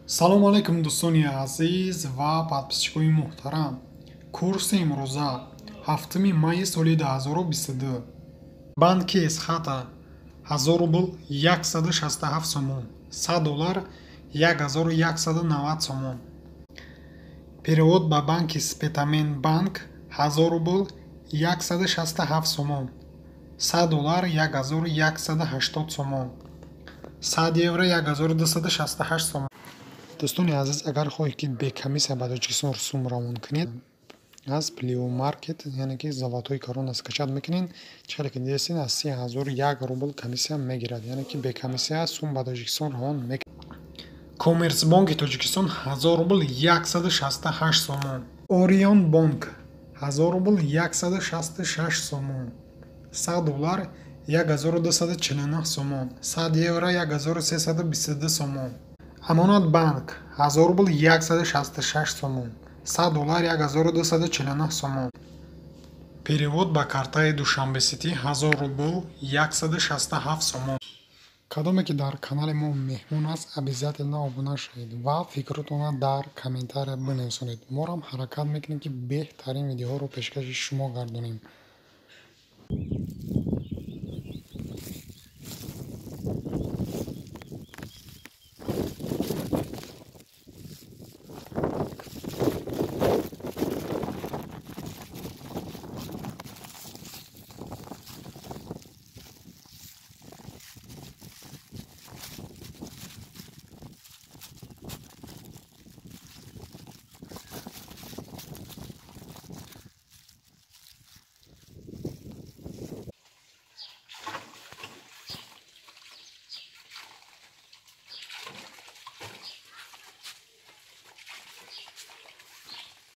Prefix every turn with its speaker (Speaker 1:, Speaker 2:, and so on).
Speaker 1: Салому алайкум, дӯстони азиз ва подписчикои муҳтарам. Курси имрӯза 7 майи соли 2022. Банки Эсхата: 1000 рубл 167 сомон, 100 доллар 1190 сомон. Перевод ба банки Спитамен Банк: 1000 рубл 167 сомон, 100 доллар 1180 сомон, 100 евро 1268 сомон. Дӯстони азиз, агар хоҳед, ки бе комиссия ба Тоҷикистон сум равон кунед, аз Плио Маркет, яъне ки «Золотой корона» скачать мекунед. Чӣ хеле ки дидестед, аз 30 001 рубл комиссия мегирад, яъне ки бе комиссия сум ба Тоҷикистон равон мекунад. Коммерсбонки Тоҷикистон: 1000 рубл 168 сомон. Орион Бонк: 1000 рубл 166 сомон, 100 доллар 1249 сомон, 100 евро 1322 сомон. Амонат Банк: 1000 рубл 166 сомон, 100 доллар 1249 сомон. Перевод ба картаи Душанбе Сити: 1000 рубл 167 сомон. Кадоме ки дар канали мо меҳмон аст, обязательно обуна шавед ва фикротонро дар комментария бинависонед. Моро ҳам ҳаракат мекунем, ки беҳтарин видеоҳоро пешкаши шумо гардонем.